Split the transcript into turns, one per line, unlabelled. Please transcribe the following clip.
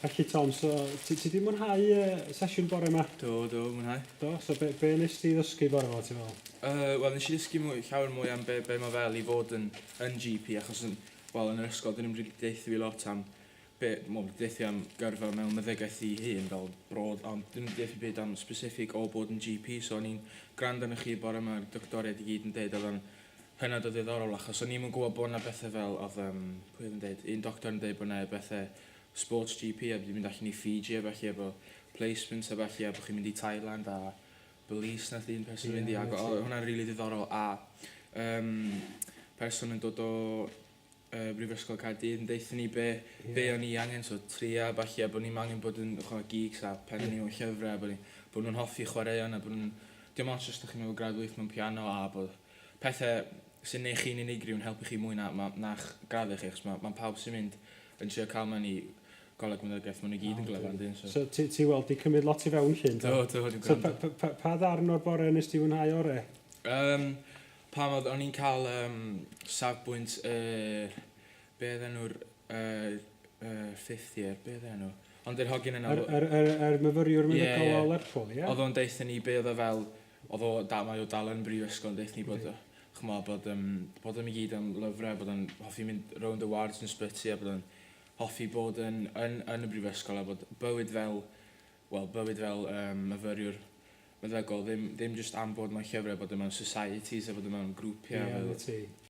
Felly Tom, so ti, ti 'di mwynhau y sesiwn bore 'ma?
Do, do, mwynhau.
Do, so be, be nes ti ddysgu bore 'ma, ti'n meddwl?
Wel, nes i ddysgu mwy, llawer mwy am be, be mae fel i fod yn, yn GP, achos yn, wel, yn yr ysgol, dyn nhw'n rili deutha fi lot am be, wel, deutha am gyrfa mewn meddygaeth i hun, fel broad, ond dyn nhw'n deutha byd am specific o bod yn GP, so o'n i'n gwrando arnoch chi bore yma, a'r doctoriaid i gyd yn deud, oedd o'n hynod o ddiddorol, achos o'n i'm yn gwybod bod 'na bethau fel, oedd, um, pwy oedd yn deud, un doctor yn deud bod 'na bethau sports GP a bod mynd allan i Fiji a felly efo placements a felly a bod chi'n mynd i Thailand a Belize nath un person fynd i ac oedd hwnna'n rili ddiddorol a um, person yn dod o Brifysgol Caerdydd yn deutha ni be, yeah. be o'n i angen, so tria a ballu a bod ni'n angen bod yn chwa, geeks a pen ni mewn llyfrau a bod, ni, bod nhw'n hoffi chwaraeon a bod nhw'n dim ots os ydych chi'n meddwl gradd 8 mewn piano a bod pethau sy'n neud chi'n unigryw yn helpu chi mwy na, ma, na'ch graddau chi, achos mae ma pawb sy'n mynd yn trio cael mewn i goleg meddygaeth, maen nhw gyd yn glyfar, dyn.
So, so ti, ti weld, di cymryd lot i fewn llun?
Do, do, dwi'n
gwrando. So, pa, pa, pa ddarn o'r bore nes ti fwynhau ore?
Pam oedd o'n i'n cael safbwynt yr... be oedd enw'r fifth year, be oedd enw? Ond yr hogyn yna...
Yr, yr, yr, yr myfyriwr meddygol yeah, yeah. o Lerpwl, ie? Yeah?
Oedd o'n deutha ni be oedd o fel, oedd o, da, mae o dal yn brifysgol yn deutha ni bod, ch'mo, bod, bod o'n i gyd am lyfrau, bod o'n hoffi mynd rownd y wards yn ysbyty a bod o'n hoffi bod yn, yn, yn y brifysgol a bod bywyd fel, wel, bywyd fel myfyriwr meddygol, ddim, ddim jyst am bod mewn llyfrau, bod e mewn societies a bod e mewn grwpiau.
Ie, yeah, ti.